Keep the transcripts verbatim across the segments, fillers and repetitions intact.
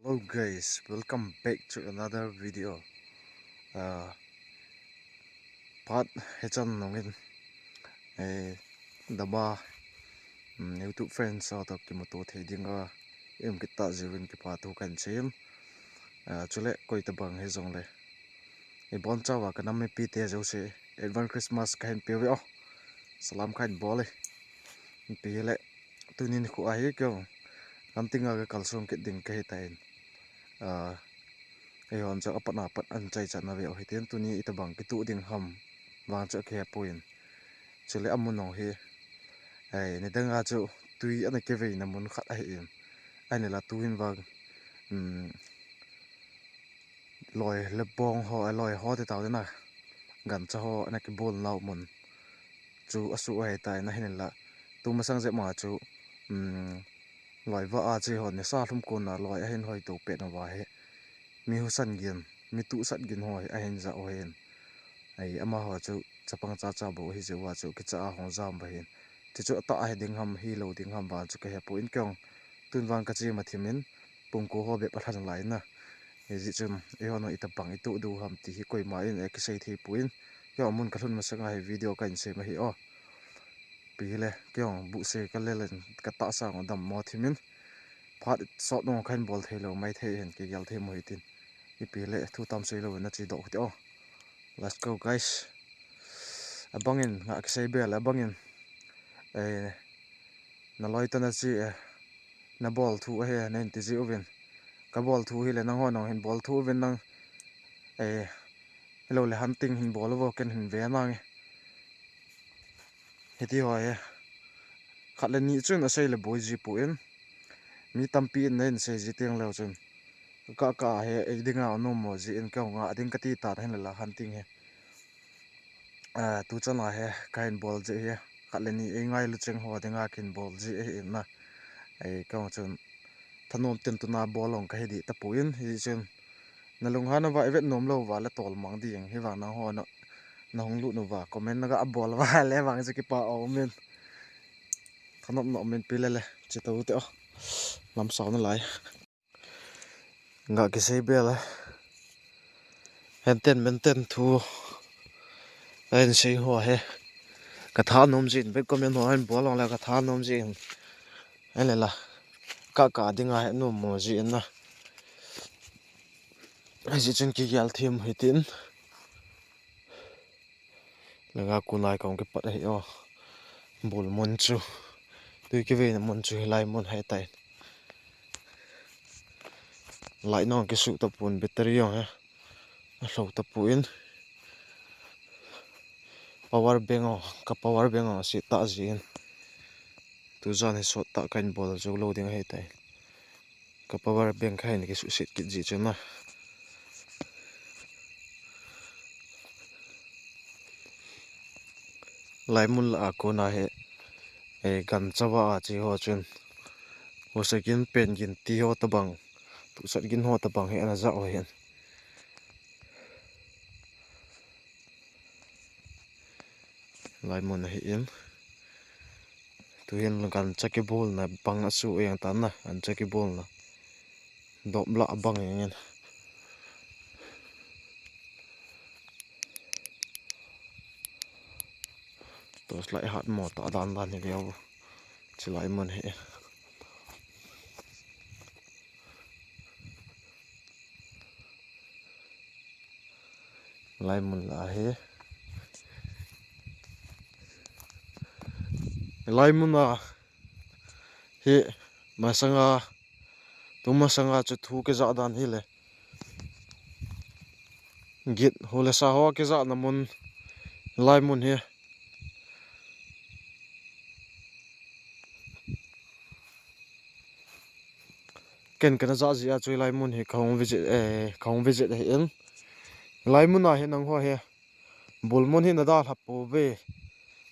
Hello guys, welcome back to another video. Uh, part hichan nungin eh, dama um, YouTube friends ho toh kimuto thei dinga i um kit tah jeh uvin kipathu kahin seiyin. Uh, chule koi tabang hijongle ibonchauva ka nam mipite jouse advance Christmas kahin peuve o. Salam kahin bol e. Ipi hile tunin khu ahi keiho hunting a ka kalsong kit ding kahi tan. Ah, eihon chu apat apat ahin chaichat nave u hitin tuni itabang kituh ding ham vang chu akihepoi. Chule amun jong hi eh, nidanga chu tui ana kiveina mun khat ahin. Ahinla tuhin vang um, loi le bong ho, eh, loi ho ti tau dena. Gancha ho ana kibol nau mun chu asuh ahitan ahinla. Tumasang jep ma chu um, loi va a che ho nisa lhum kona loi ahin hoito pet nauva hi mi husa gin, mi tuhsat gin ho hi ahin ja u ahin. Ai, amaho chu chapang chacha bou ahi jeh uva chu kicha a hung jam uva ahin. Chuchu atah ahi ding ham, hilou ding ham vang chu kahepoi keiho. Tun vang kache ma thimin, pung ko ho bep alhan lai na. Hijeh chun, eihon itabang ituh diu ham ti hi koima in akisei theipoi. Keiho mun kalhun masanga hi video kahin sem ahi o. Ipi hile, keiho buhse kalelen katahsa u dammo thimin. Phat sot nung kahin bol theilou maithei hin kigel thei mo hitin. Ipi hile, thu tam seilouvin nache doh u hite o. Let's go guys. Abangin, ngah kisei bel abangin. Eh, naloi toh nache, eh, nabol thu ahi, nahin ti ji uvin. Kabol thu hile, nanghon jong hin bol thu uvin nang. Eh, hiloule hunting hin bol uvo ken hin ve nange. Hiti ho hi. Khat le ni chun asei le boi ji poi. Mi tampi in nahin sei ji teng leu chun. Ka ka hi ei dinga anom mo jin keiho ngah ding kati tan ahinla hunting hi. Ah, tuchan a hi kahin bol ji hi. Khat le ni ei ngailu cheng ho dinga kahin bol ji ahi na. Ei keiho chun thanom tin tuna bol jong kahi dih tapoi hijeh chun. Nalunghan uva ivet nom lou uva le tolmang ding hivang nangho na, nahung lut uva comment naga bol uva le vang chu kipa aumin. Thanom nom min pi lele, che tou te o. Lamsao nalai. Ngah kisei bel a. Henten menten thu kahin sei ho hi. Kathanom jin, bek comment ho hin bol jongle kathanom jin. Ahinla. Ka ka dinga hi nom mo jin na. Hijeh chun kigel them hitin. Langa kunai kahung kipat ahi o. Bul mun chu. Tui kiveina mun chu hilai mun ahitai. Light jong kisuh tapon battery jong hi. Alhou tapon. Power bank o, ka power bank o, se tah jin. Tujan hi sot tah kahin bol jou lou ding ahitai. Ka power bank kahin kisuhset kit ji chun na. Laimun lah a kona hi, eh, gancha va a che ho chun. Husa gin pen gin ti ho tabang, tuhsat gin ho tabang hi ana ja u ahin. Laimun ahin. Tuhin gancha kibolna bang asuh jeng tan na, gancha kibolna. Dop lah bang jeng in. Torch light hat mo tah dan dan hi veu. Chulai mun hi. Laimun lah a hi. Laimun a hi masanga, tu masanga chu thu kija dan hile. Git hu le sa ho kijana mun laimun hi. Ken kana ja ji a chu laimun hi kahung visit, eh, kahung visit ahin. Laimun a hi nangho hi. Bul mun hi nadalha pouve.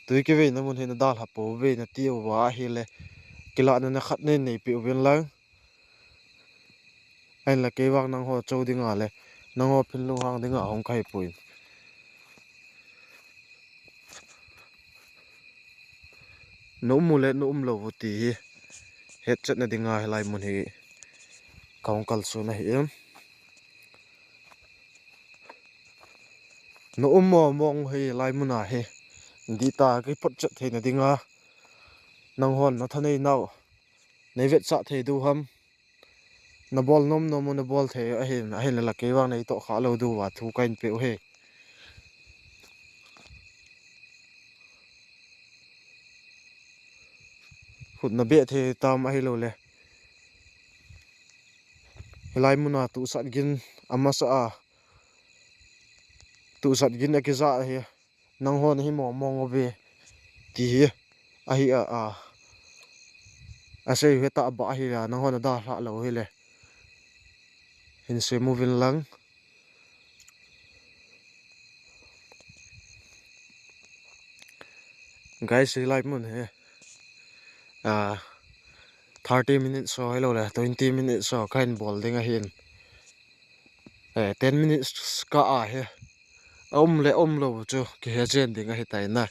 Tui kiveina mun hi nadalha pouve, nati uva ahile. Kilahna na khat nei neipeh uvin lang. Ahinla kei vang nangho cho dinga le, nangho phin lunghang dinga hung kahipoi. Na um u le na um lou u ti hi hetchetna dinga hilai mun hi Kahung kalson ahi em. Na um mo mong hi lai muna hi. Dita kei photchet theina dinga. Nanghon na thanei nau. Nei vetsah thei diu ham. Na bol nom nom u na bol thei ahin, ahin la kei vang nei toh kha lou diu va thu kahin peh u hi. Khut na beh thei tam ahilou le. Hilai muna tusat gin amasa a. Tusat gin a kija ahi. Nanghon hi mo mong uve ti hi ahi a, a. Asei u hi tah ba ahi a, nanghon ada hla lou hile. Hin sei mu vin lang. Guys, hilai mun hi. A, thirty minutes so hilou le, twenty minutes so kahin bol ding ahin. Eh, ten minutes ka ahi. A um le um lou chu kihe chen ding ahi tai na.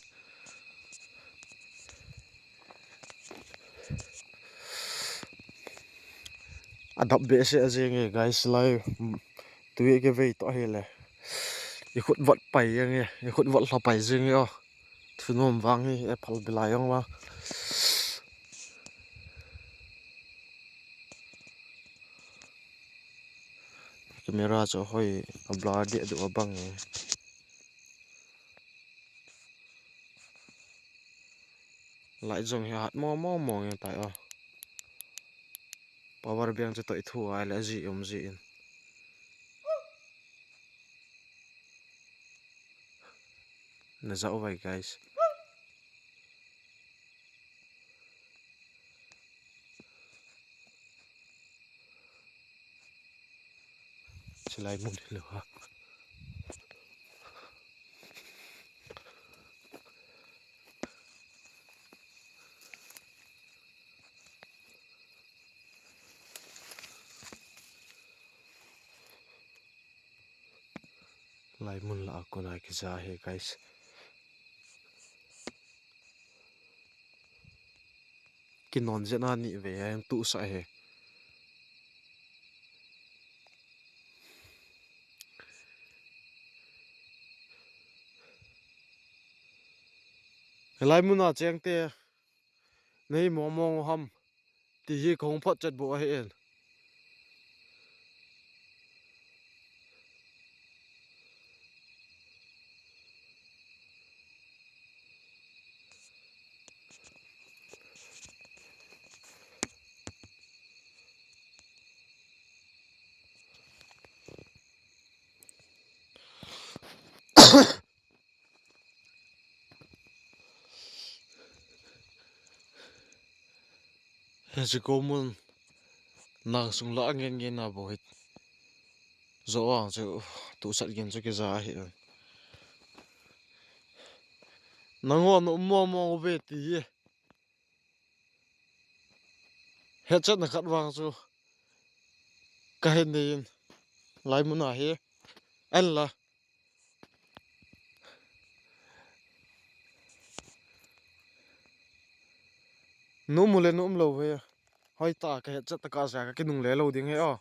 Adap behseh jeng e guys, lai, mm, tui kivei toh ahile. I khut vot pai jeng e, i khut vot lha pai jeng e o. Thunom vang hi e phal bilai jong vang. Camera chu hoi a blur deh duh a bang e. Light jong hi hat mo mo mo nge tai o. Power bank chu toh i thu a le ji um ji in. Na ja u vai guys. Chilai mun hi lo ha. Lai mun la a kona kija hi, guys. Kinon jeh a ni ve a tusah hi. Lai mun a cheng te. Nei mo mong u ham ti hi kahung photchet bou ahi in. Hiche ko mun nang sung la ngen ngen a bou hi. Jo ang chu tusat gin chu kija ahi. Nanghon um mo mo uve ti hi. Hetchetna khat vang chu kahin nei in lai mun a hi. An la. Na um u le na um lou ve. Hoitah a kahetchet tah a ja kakinungle lou ding hi o.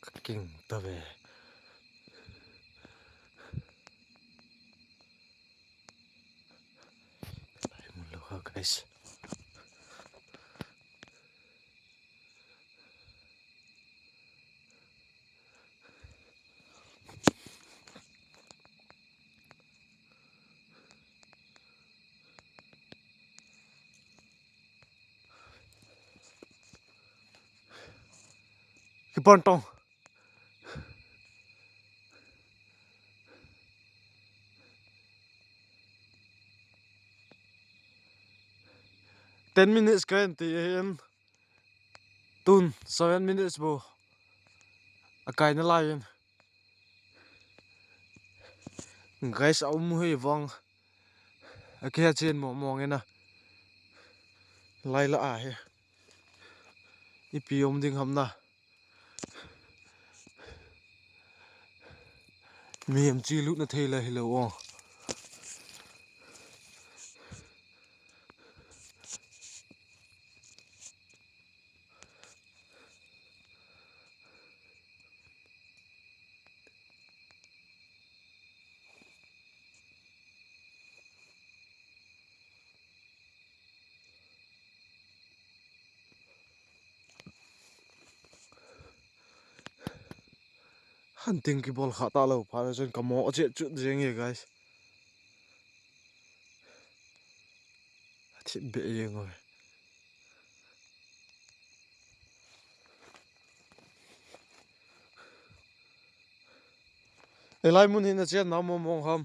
Ka king ta ve. Lai mun lou ha, guys. Kipon tong. Ten minutes ka en ti in. Tun seven minutes bou akai nalai in. Guys, a um hi vang. Akiha chen mong mong ina. Lai la a hi. Ipi um ding ham na. Mihem chi lutna thei la hilou o. Hunting kibol kha talou phat chun ka mo a chet chut jeng e, guys. Thip be jeng oi. Elai mun hin a chen na mo mong ham.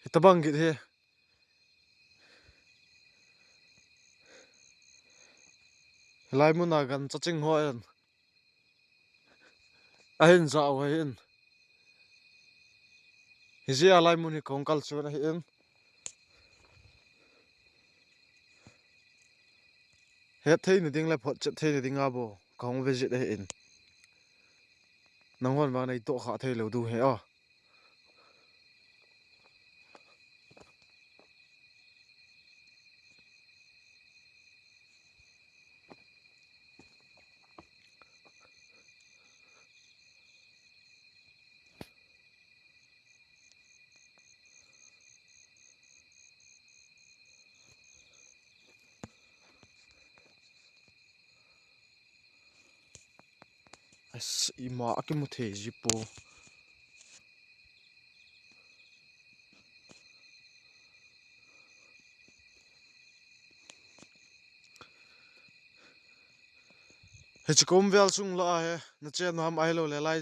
Hitabang git hi. Hilai mun a gan chaching ho en. Ahin ja u ahin. Hijeh a lai mun hi kong kal chun ahin. Het theina ding le photchet theina ding a bou kahung visit ahin. Nanghon vang nei toh kha thei lou diu hi a. As, ima akimu thei ji poi. Hiche kom vel sung la a hi, na chen ham ahilou le lai.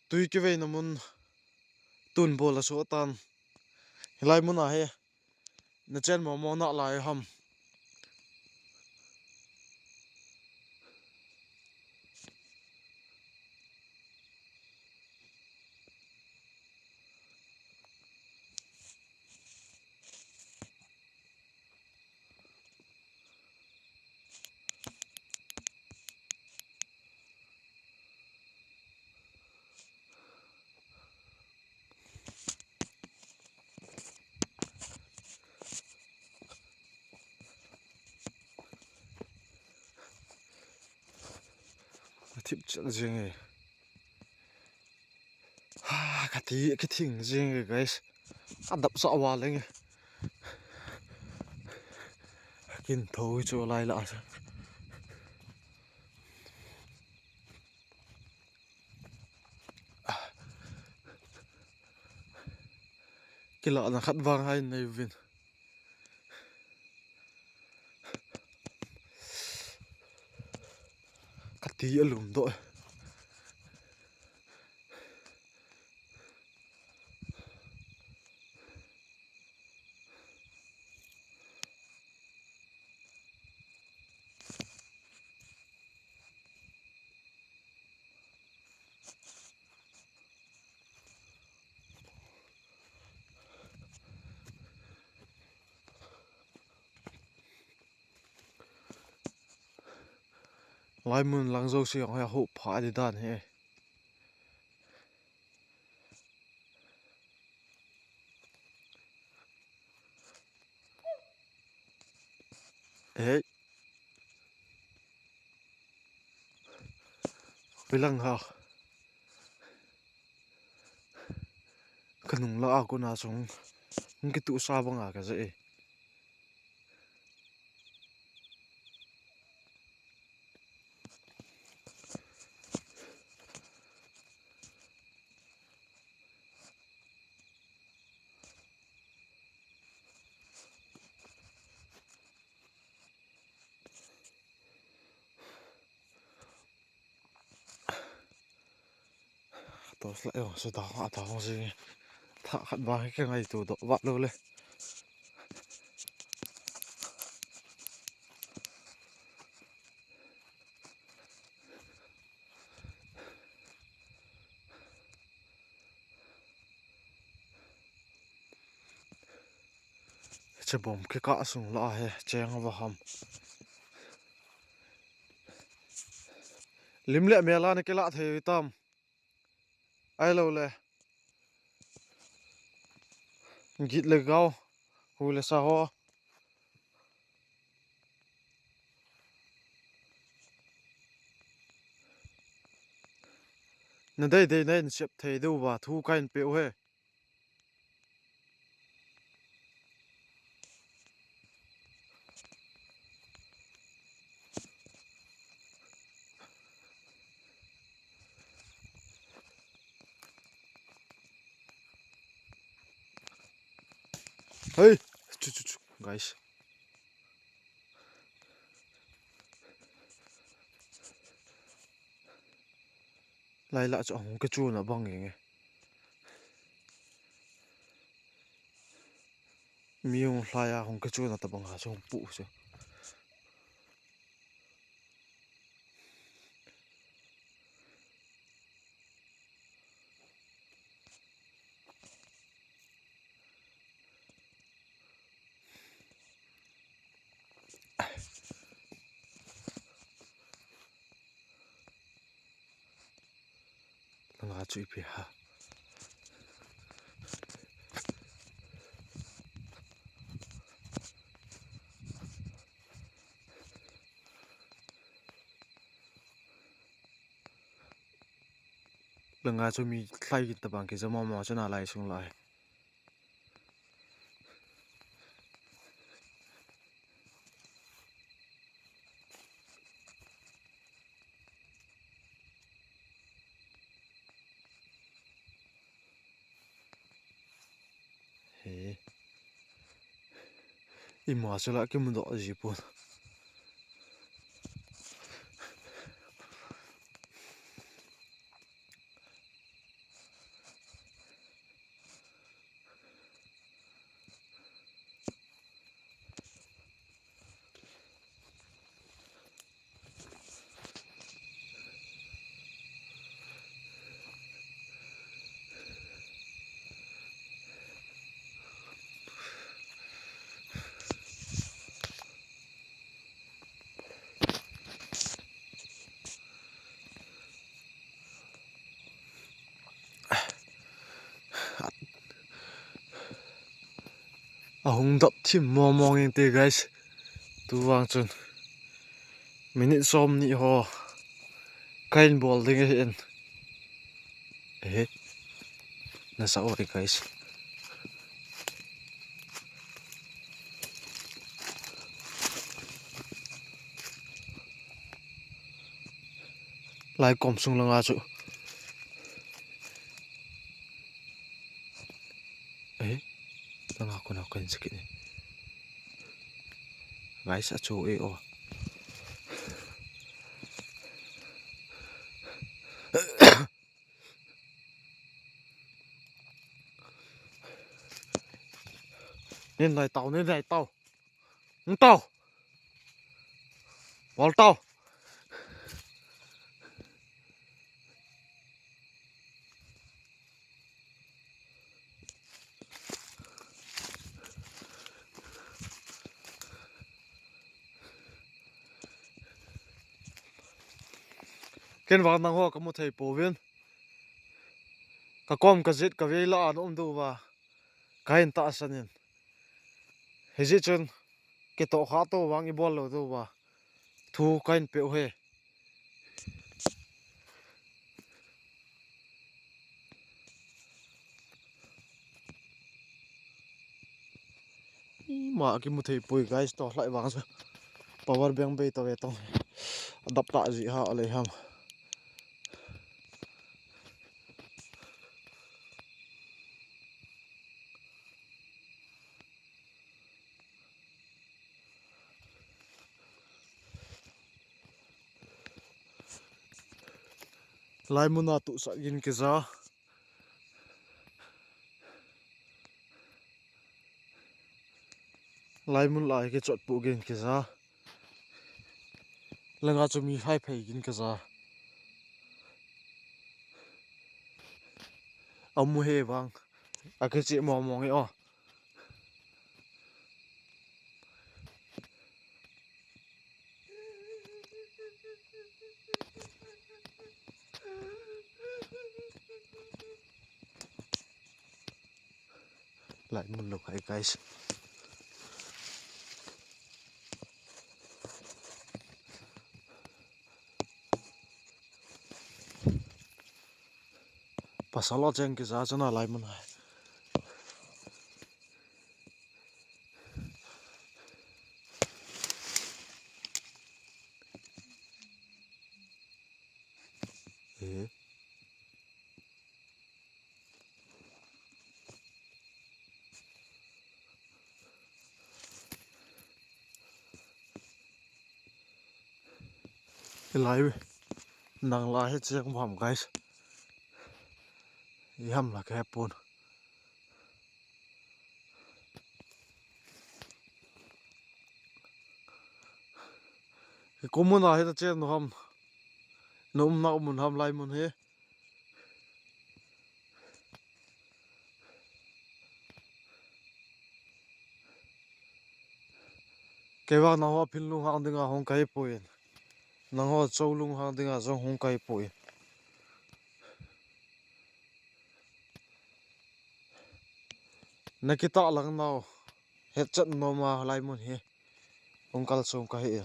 Tui kiveina mun tun bol a so tan. Hilai mun a hi. Na chen mo mo na lai ham. Thip chel jeng e. Ha, ka ti, ka thing jing e, guys. Ka dap sa wa leng e. Kin tho chu lai la sa. Kila na khat vang hai nei vin. Ka ti a lum doh. Lai mun lang jouse jong hi a hup pha di dan hi. Ei. Bilang ha. Ka nung la a kona chung. Hung kitu sa banga ka ja e. Torchlight jong se ta, a ta hong se. Tha khat ba hi ka ngai tu do va lo le. Che bom kikah sung la he cheng va ham. Lim le mel a na kila thei tam. Ai lo le. Git le gau. Hu le sa ho. Na dei dei na in sep thei deuh va thu ka in pe u he. Hey, chu, chu, chu, guys. Lai lah chu ahung kichun abang nge nge. Mi hung lai a hung kichun atabang a chu hung pu chu. Langa chu ipi ha. Langa chu mi thlai tabang kijam mama chu na lai sung lai. He. Ima chu la kimu doh ji pon. Ahung dap thim mong mong ing te, guys. Tu vang chun minute som ni ho kahin bol ding ahin. Ehe. Nasa oi, guys. Lai kom sung langa chu. Eh, langa kona kahin sakit ni. Guys, achu e o. Nin lai tau, nin lai tau. Nin tau. Bol tau. Ken vang nangho kamu thei pouvin. Ka kom ka jet ka vei la a na um diu va. Kahin tahsan in. Hijeh chun kitoh kha to vang ibol lou diu va. Thu kahin pe u he. Ima kimu thei poi, guys, to lai vang sa. Power bank bei to ve tong. Adap ta ji ha le ham. Lai muna tu sa gin ke za. Laimun lai kichot pu gin kija. Langa chu mi hai phei gin kija. Amu he vang. Akichi mo mo nge o. Laimun lo khai, guys. Pasal a cheng kija chana laimun hai. Eh. Hilai nang la hi cheng vam, guys. Iham la ke pun. Hi komun a hi ta chen nu ham. Na um na um mun ham laimun hi. Kei vang nangho phin lunghang dinga hung kahi poi. Nangho chou lunghang dinga jong hung kahi poi. Na kitah lang nau. Hetchet noma laimun hi. Hung kalsong kahi e.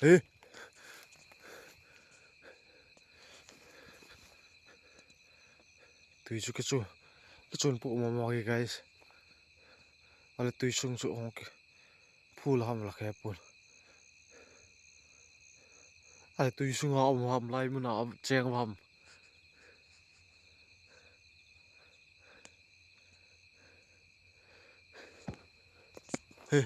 He. Tui chu kichu, kichun pu mama ke, guys. Ale tui sung chu hung ke. Phul ham la ke pul. Ale tui sung a um ham laimun a cheng ham. He.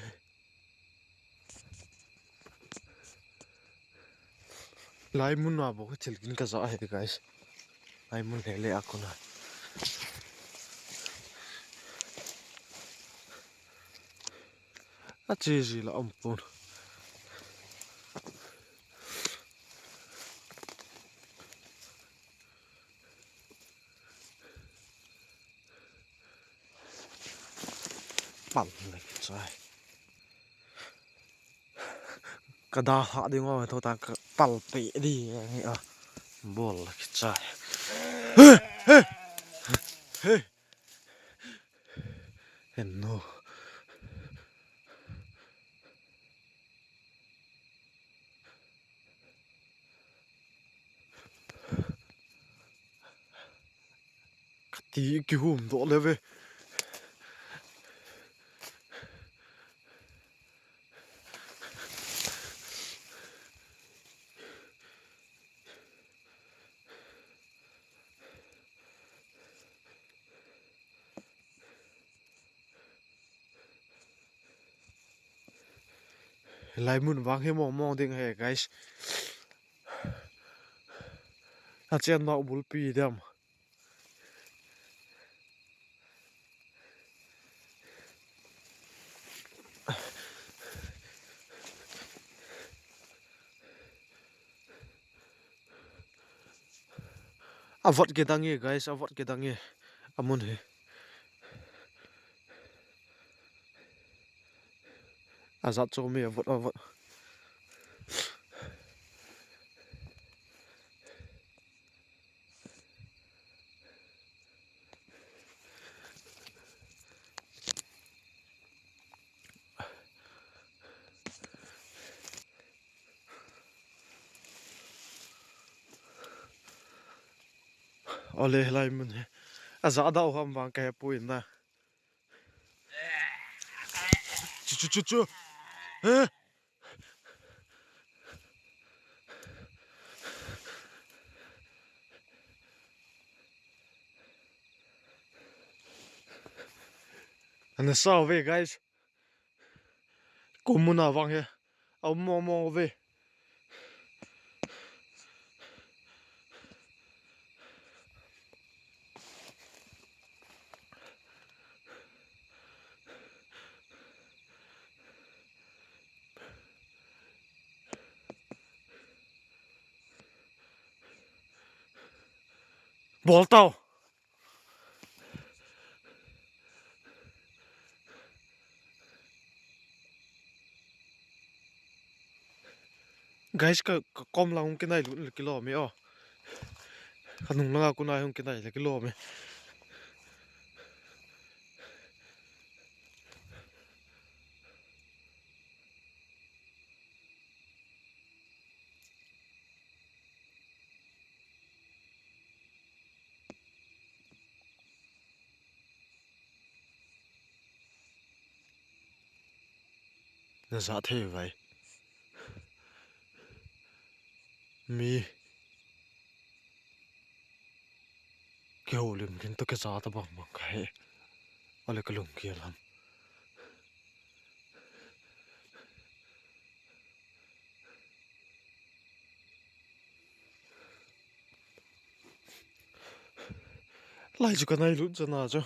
Laimun a bou thil gin kaja ahi, guys. Laimun lele a kona. Ache ji la um pon. Pal le kichai. Ka da ha ding o, tho ta ka pal pe di nge a. Bol le kichai. He, he. He. He no. Kati kihum doh le ve. Laimun vang hi mong mong ding he, guys. Achen nau bulpi dem. Avot kidang e, guys, avot kidang e. Amun hi. Ajat chu mi avot, avot. Ole, hilai mun hi. Aja dau ham vang kahepoi na. Chu, chu, chu, chu. Eh? Ana sao ve, guys. Kum mun a vang hi. Aum mong mong ve. Bol tau. Guys, ka, ka kom lang hung kinai lut le kilom e o. Ka nung langa kunai hung kinai le kilom e. Na ja thei vai. Mi kihoulim kin to kija ta bang bang ka he. Ale ka lung kial ham. Lai chu kanai lut chana chu.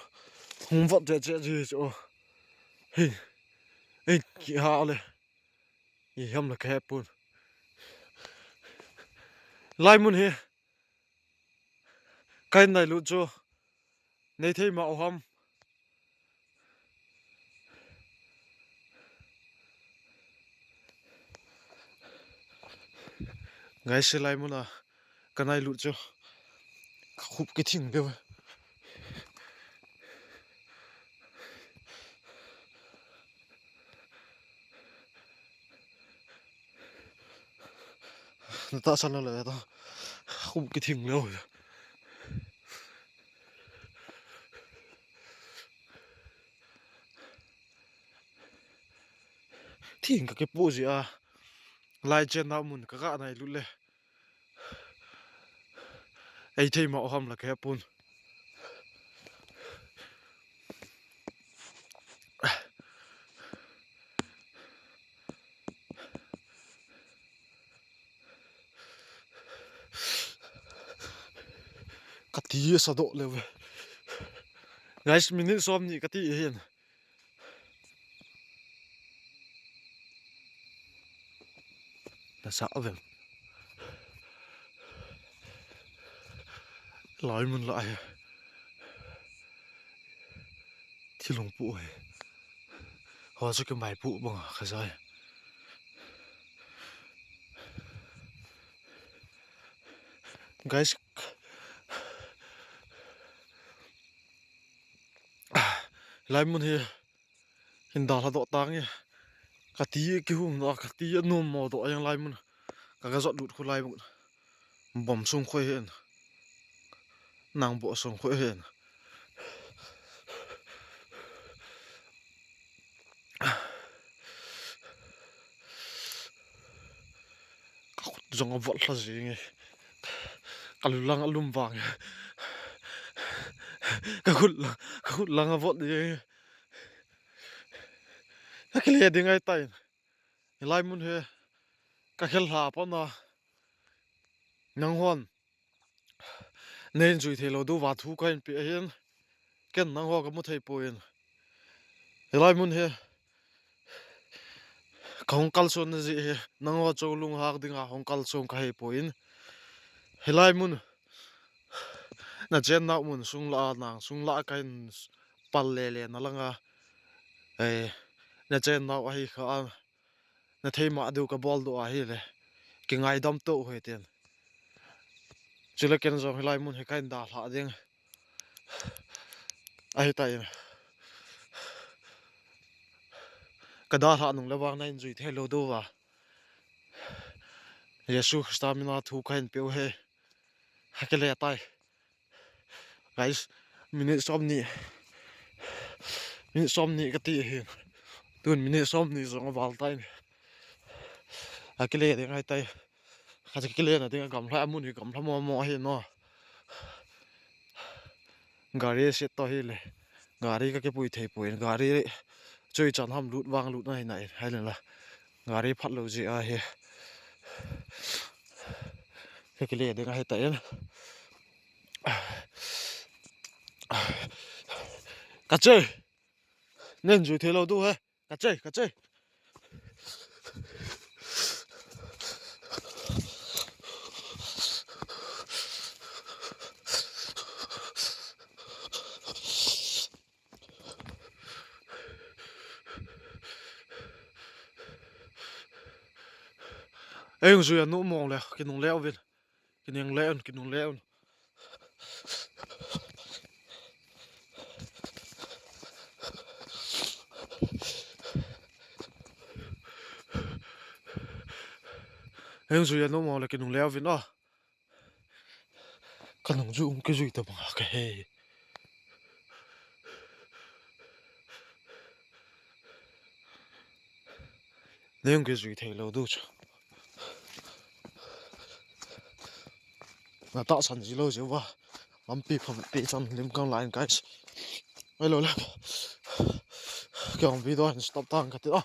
Hung vat che che ji chu. Hi. Ei, kiha le. I ham la kahepon. Lai mun hi. Kanai lut chu. Nei thei ma u ham. Guys, hilai mun a kanai lut chu. Ka khup kithing deu. Na tahsan le ta. Khup kithing leu. Thing ka kipu ji a. Lai chen na mun ka kanai lut le. Ei thei ma u ham la kahepon. Kati sa doh le ve. Guys, minute som ni kati hin. Na sa vel. Lai mun la he. Thilung pu he. Ho chu kimai pu bang a ka jai. Guys. Lai mun hi. Hin dalha doh tange. Kati kihum doh, kati anom mo doh a jong lai mun. Ka, ka jot lut khu lai mun. Bom sung khoi hen. Nang bo sung khoi hen. Ka khut jong avot lha jing e. Ka lu lang alum vang e. Ka khut lang, ka khut lang avot jing e. Ka kile ding ahitai. Hilai mun hi ka khel lha pon a. Nanghon. Nei jui thei lou diu va thu kahin pe ahin. Ken nangho ka mu thei poi. Hilai mun hi. Ka hung kalson na jeh hi. Nangho chu lunghang dinga hung kalson ka hi poi. Hilai mun. Na chennau mun sung lah a nang sung lah a kahin pal le le na langa. Eh, na chennau ahi kha a. Na thei ma diu ka bol doh ahi le. Kingaidam to u hitin. Chule ken jong hilai mun hi kahin dalha ding. Ahitai. Ka dalha nung le vang na in jui thei lou diu va. Jesu Christa mina thu kahin pe u hi. Ha kile tai. Guys, minute som ni, minute som ni kati ahin. Tun minute som ni jong aval tai. Akile ding ahitai. Ka kile na ding gamla amun hi gamla mo mo ahi no. Gari set to hile. Gari ka kipui thei pui. Gari chui chan ham lut vang lut na hi na in. Hai le la. Gari phat lo ji ahi. Ka kile ding ahitai. Ka che. Nen jui thei lo du he. Ka che, ka che. Ei, jui anu mong le, kinung le uvin. Kinung le un, kinung le un. Heng jui anu mong le kinung le uvin o. Kanung ju um kijui ta banga kahe. Neng kijui thei lo du chu. Na tahsan ji lo ji uva. Lampi phampi chan lim kang line guys. Ai lo le. Kei video hin stop tang kati o.